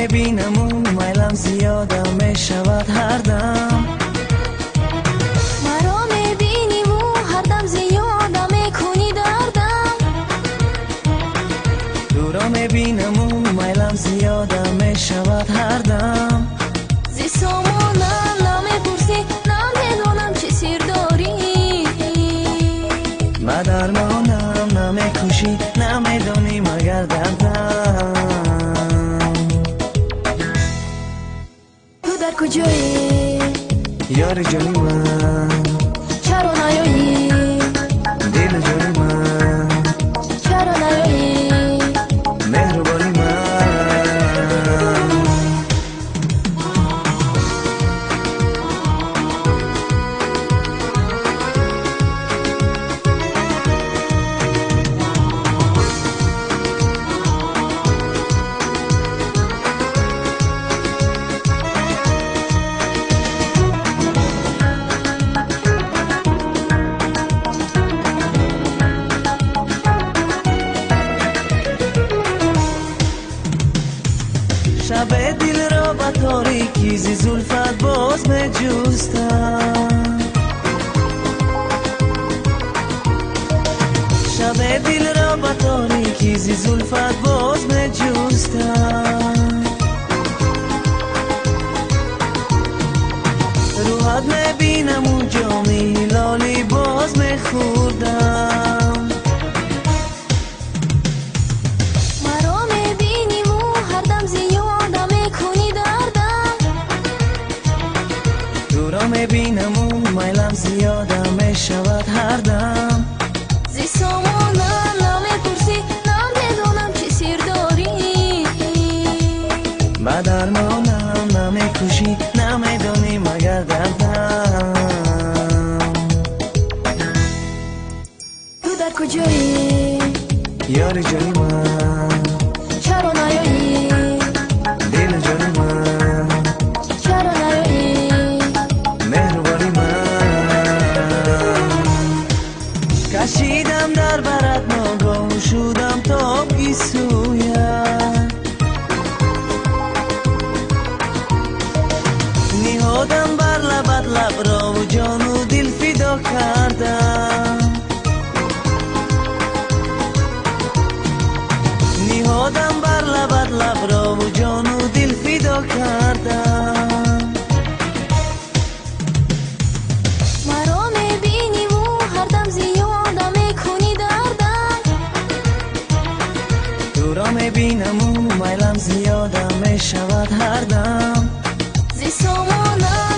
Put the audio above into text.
Мебинаму майлам зиёда мешавад ҳардам. Маро мебиниву ҳардам зиёда мекунӣ дардам. Туро мебинаму майлам зиёда мешавад ҳардам. Зи сомонам намепурсӣ, намедонам чӣ сир дорӣ. Ба дармонам намекушӣ, намедонӣ магар дардам. Ту дар куҷоӣ? Ёри ҷони ман. Чаро наёӣ? Дилу ҷони ман. Чаро наёӣ? Меҳрубони ман. Шабе дилро ба торикӣ зи зулфат боз меҷустам. Шабе дилро ба торикӣ зи зулфат боз меҷустам. Рӯҳат мебинаму ҷоми ҳилолӣ боз мехӯрдам. Маро мебиниву ҳардам зиёда мекунӣ дардам. Туро мебинаму майлам зиёда мешавад ҳардам. Зи сомонам намепурсӣ, намедонам чӣ сир дорӣ. Ба дармонам намекушӣ, намедонӣ магар дардам. Ту дар куҷоӣ? Ёри ҷони ман. Чаро наёӣ? Дилу ҷони ман. Чаро наёӣ? Меҳрубони ман. Кашидам дар барат ногоҳу шудам тоб гисӯят. Ниҳодам бар лабат лаброву ҷону дил фидо кардам. Ниҳодам бар лабат лаброву ҷону дил фидо кардам. Маро мебиниву ҳардам зиёда мекунӣ дардам. Туро мебинаму майлам зиёда мешавад ҳардам. Зи сомонам